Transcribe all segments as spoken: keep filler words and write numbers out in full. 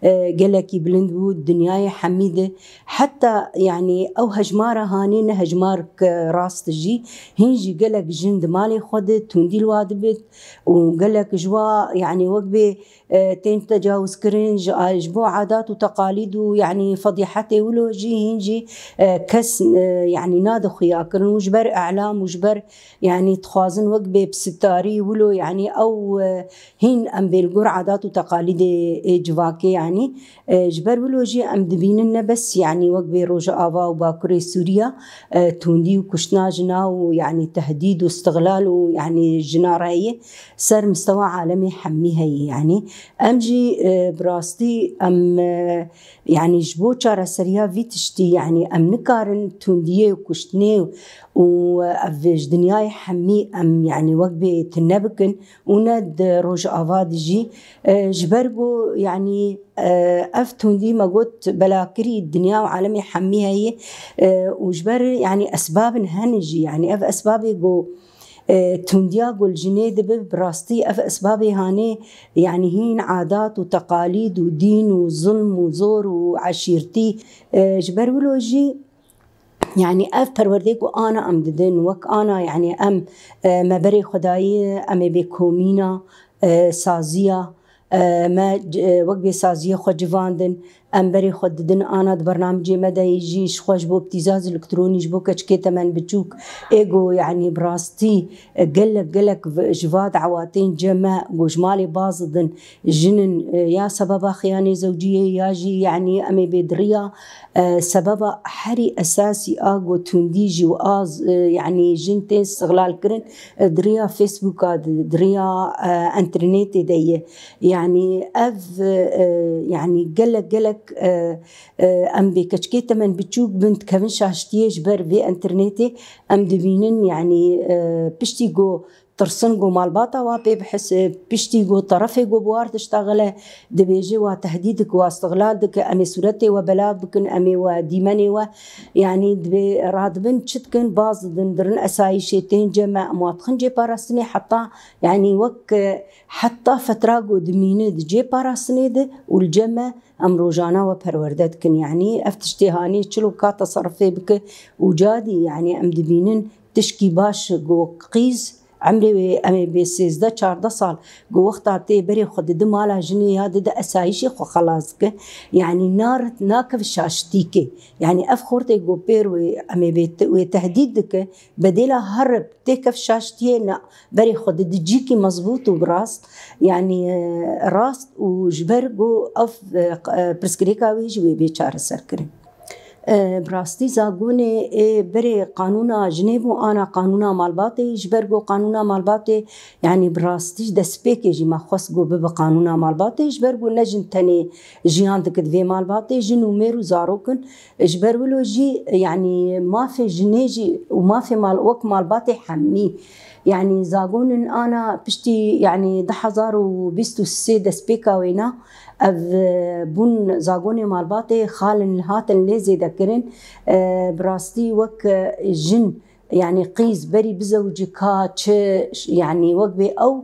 e, gelekî bilind bû di dinyayê hemî de. Heta, yanî, ew hejmara hanê ne hejmarek rast jî, hîn jî gelek jin di malê xwe de tundî li wa dibit û gelek ji wa, yanî, wek bê, e, tên tecawizkirin ji, ji bo adat û teqalîd û, yanî, fedîhetê wilo jî hîn jî, e, kes, e, yanî, nade xuyakirin û ji ber îlam û ji ber, yanî, dixwazin wek bê bi sitarî wilo, yanî, ew, e, hîn em bê li gor adat û teqalîdê ê civakê, yanî, e, ji ber wilo jî em dibînin ne bes, yanî, wek bê Rojava û Bakurê Sûriya, e, tundî û kuştina jina û, yanî, tehdîd û istiglal û, yanî, jina re heye, ser mistewa alemê hemî heye, yanî. Em jî, e, bi rastî em, e, yanî, ji bo çareseriya vî tiştî, yanî, em nikarin tundiyê û kuştinê û ev ji dinyayê hemî em, yanî, wek bê tune bikin û ne di Rojava de jî, e, ji ber ku, yanî, e, ev tundî me got belakirî dinya û alemê hemî heye, e, û ji ber, yanî, esbabin hene jî, yanî, ev esbabê ku, e, tundiya ku li jinê dibe, bi rastî ev esbabê hanê, yanî, hîn adat û teqalîd û dîn û zulm û zor û eşîrtî, e, ji ber wilo jî, yanî, ev perwerdê ku ana em didin, wek ana, yanî, em, e, me berê xwe dayî, em ê bê komîna, e, saziya, e, me, e, wek bê saziyê xwe civandin, em berê xwe didin, ana di bernamicê me de yî jî ji xwe ji bo îptîzaz elektronî ji bo keçikê temen biçûk, ê ku, yanî, bi rastî, e, gelek, gelek v-, ji va dawatên cem me ku ji malê baz didin, jin in, e, ya sebeba xiyanê zewciyê ya jî, yanî, em ê bê di riya, e, sebeba herî esasî a ku tundî jî û az, e, yanî, jin tên istiglal kirin, e, di riya Facebooka de, di riya, e, înternetê de ye. Yanî, ev, e, yanî, gelek, gelek, e, e, em bê keçikê temen biçûk bin dikevin şaştiyê ji ber vê înternetê. Em dibînin, yanî, e, piştî ku tirsin ku malbata wa pê bihise, piştî ku terefê ku bi war diştaxile, dibêje wa tehdîd dike, wa istiglal dike, em ê sûretê we belav bikin, em ê we dîmenê we, yanî, dibê radibin çi dikin, baz didin, dirin esayîşê tên cem me, em wa dixin cê parastinê, heta, yanî, wek, e, heta fetra ku dimîne di cê parastinê de û li cem me em rojana we perwerde dikin. Yanî, ev tiştê hanê çilo ka teserifê bike û cadî, yanî, em dibînin tişkî baş ku qîz emrê wê em ê bê sêzdeh çardeh sal ku wexta tê berê xwe didi mala jinê ya dide esayîşê xwe xelas dike. Yanî, narit, nakeve şaştîkê. Yanî, ev xortê ku pêr wê em ê bê te-, wê tehdîd dike, bedêla herib têkev şaştiyê, na, berê xwe didi cîkî mezbût û bi rast, yanî, e, rast û ji ber ku ev, e, q-, e, pirsgirêka wê jî wê bê çareserkirin. E, bi rastî zagonê ê berê qanûna jinê bû, ana qanûna malbatê, ji ber ku qanûna malbatê, yanî, bi rastî destpêkê jî me xwest ku bibe qanûna malbatê, ji ber ku ne jin tenê jiyan dike di vê malbatê, jin û mêr û zarok in. Ji ber wilo jî, yanî, mafê jinê jî û mafê mal, wek malbatê hemî, yanî, zagon in ana piştî, yanî, du hezar û bîst û sê destpêka wêna, ev, e, bûn zagonê malbatê xalin hatin lê zêdekirin. E, bi rastî wek, e, jin, yanî, qîz berî bizewicî ka çi, yanî, wek bê ew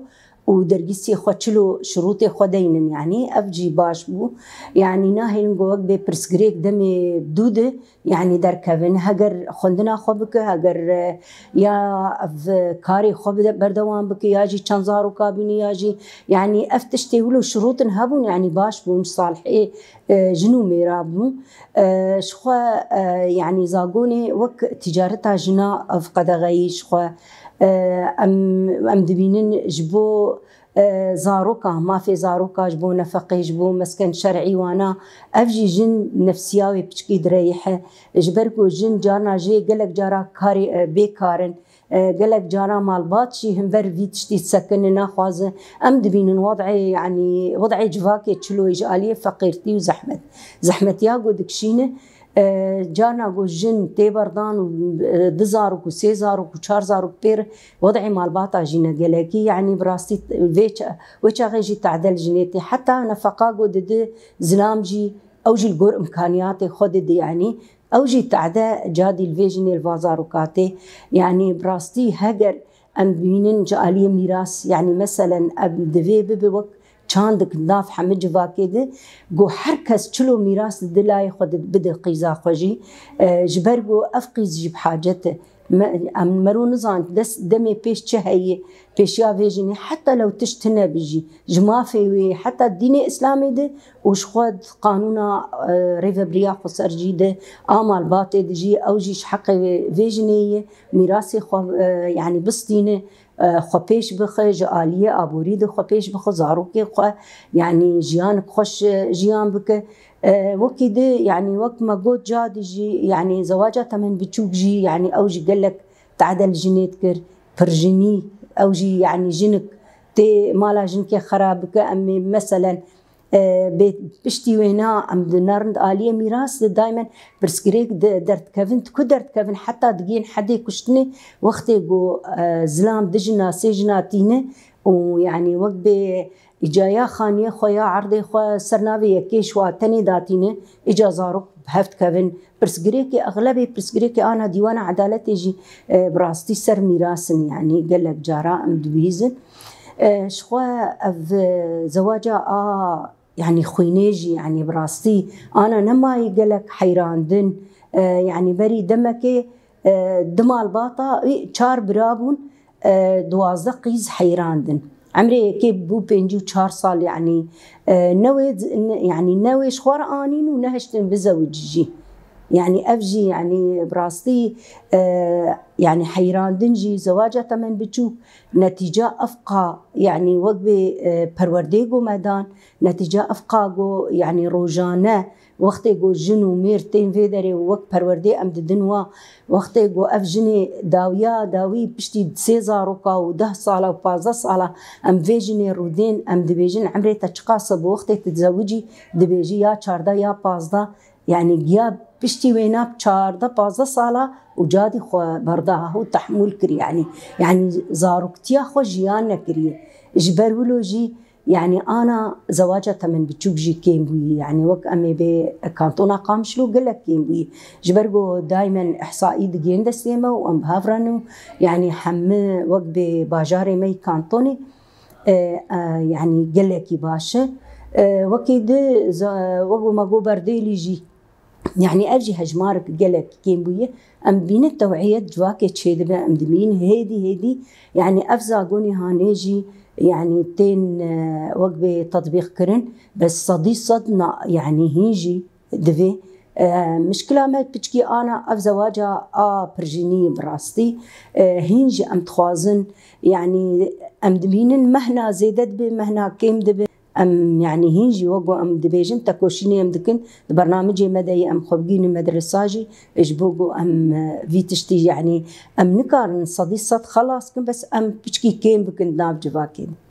û dergîstiyê xwe çilo şirûtê xwe deynin, yanî, ev jî baş bû. Yanî, nahêlin ku wek bê pirsgirêk demê dû de, yanî, derkevin, heger xwendina xwe bike, heger, e, ya ev karê xwe bide-, berdewam bike, ya jî çend zaroka bîne, ya jî, yanî, ev tiştê wilo şirûtin hebûn, yanî, baş bûn, salihê, e, jin û mêra bûn. E, ji xwe, e, yanî, zagonê wek ticareta jina ev qedexeyî ji xwe, e, em, em dibînin ji bo, e, zaroka, mafê zaroka, ji bo nefeqê, ji bo mesken şer'î wana, ev jî jin nefsiya wê piçkî direyihe. Ji ber ku jin carna jê gelek cara karê, e, bê kar in, e, gelek cara malbat jî himber vî tiştî disekine, naxwaze. Em dibînin wed'ê, yanî, wed'ê civakê çilo ye ji aliyê feqîrtî û zehmet. Zehmetiya ku dikişîne, e, carna ku jin tê berdan û, e, du zarok û sê zarok û çar zarok pêr, wed'ê malbata jî ne gelekî, yanî, bi rastî vê ça-, wê çaxê jî tade li jinê tê. Heta nefeqa ku didi zilam jî, ew jî li gor imkaniyatê xwe didi, yanî, ew jî tade cadî li vê jinê li va zaroka tê. Yanî, bi rastî heger em bînin ji aliyê mîras, yanî, meselen, em divê bibe wek çandik nav hemî civakê de, ku her kes çilo mîras di dilayê xwe de bide qîza xwe jî. E, ji ber ku ev qîz jî bi hacet e. Me, em mero nizan des, demê pêş çi heye, pêşiya vê jinê, heta lew tişt tune bi jî, ji mafê wê, heta dînê Îslamê de û ji xwe di qanûna, e, rêvebiriya xweser jî de, a malbatê de jî, ew jî ji heqê vê, vê jinê ye, mîrasê xwe, e, yanî bistîne, e, xwe pêş bixe, ji aliyê aborî de xwe pêş bixe, zarokê xwe, yanî jiyanek xweş, e, jiyan bike. E, wekî di, yanî wek me got, cadî jî, yanî zewaca temen biçûk jî, yanî ew jî gelek tade li jinê dikir, pirjinî, ew jî, yanî jinik tê mala jinikê xera bike, em ê meselen, e, bê piştî wêna em dinerin di aliyê mîras de daymen pirsgirêk de derdikevin, di ku derdikevin, heta digihên hedê kuştinê, wextê ku, e, zilam di jina, sê jina tîne û, yanî wek bê îca ya xaniyê xwe ya erdê xwe ser navê yekê ji wa tenê datîne, îca zarok bi hev dikevin. Pirsgirêkê, exlebê pirsgirêkê ana dîwana edaletê jî, e, bi rastî ser mîras in, yanî gelek cara em dibihîzin. E, ji xwe ev, e, zewaca a, yanî xwînê jî, yanî bi rastî ana nemayî gelek heyrandin. E, yanî berî demekê, e, di malbata wî çar bira bûn, e, duwazdeh qîz heyrandin. Emrê yekê bû pêncî û çar sal, yanî, e, ne wê, ne, yanî ne wê ji xwe re anîn û nehiştin bizewicî jî. Yanî ev jî, yanî bi rastî, e, yanî heyrandin jî, zewaca temen biçûk, netîca ev qa, yanî wek bê, e, perwerdê ku me dan, netîca ev qa ku, yanî rojane, wextê ku jin û mêr tên vê derê û wek perwerdê em didin wa, wextê ku ev jinê dawiya dawî piştî sê zaroka û deh sala û pazdeh sala em vê jinê rûdên, em dibêjin, emrê te çiqas e, bi wextê tu dizewicî, dibêjî ya çardeh ya pazdeh, yanî giya piştî wêna çardeh pazdeh sala û cadî xwe berda û tehmûl kir, yanî, yanî zaroktiya xwe jiyan nekiriye. Ji ber wilo jî, yanî ana zewaca temen biçûk jî kêm bûyî. Yanî wek em ê bê kantona Qamişlo gelek kêm bûyî. Ji ber ku daymen îhsaî digihên destê me û em bi hev re ne û, yanî hemî wek bê bajarê me yî kantonê, e, e, yanî gelekî baş e. E, wekî di, za-, wek ku me got, Berdêlî jî, yanî ev jî hejmarek gelek kêm bûye. Em bînin tewiyet civakê çêdibe, em dibînin hêdî hêdî, yanî ev zagonê hanê jî, yanî tên, e, wek bê tetbîq kirin, bes sedî sed na, yanî hîn jî divê. E, mişkila me piçkî ana ev zewaca a pirjinî bi rastî, e, hîn jî em dixwazin, yanî em dibînin mehna zêde dibe, mehna kêm dibe. Em, yanî hîn jî wek ku em dibêjin, tekoşînê em dikin, di bernamicê me de yê em xwe bigihînin medresa jî, ji bo ku em, e, vî tiştî, yanî em nikarin sedî sed xelas kin, bes em piçkî kêm bikin di nav civakê de.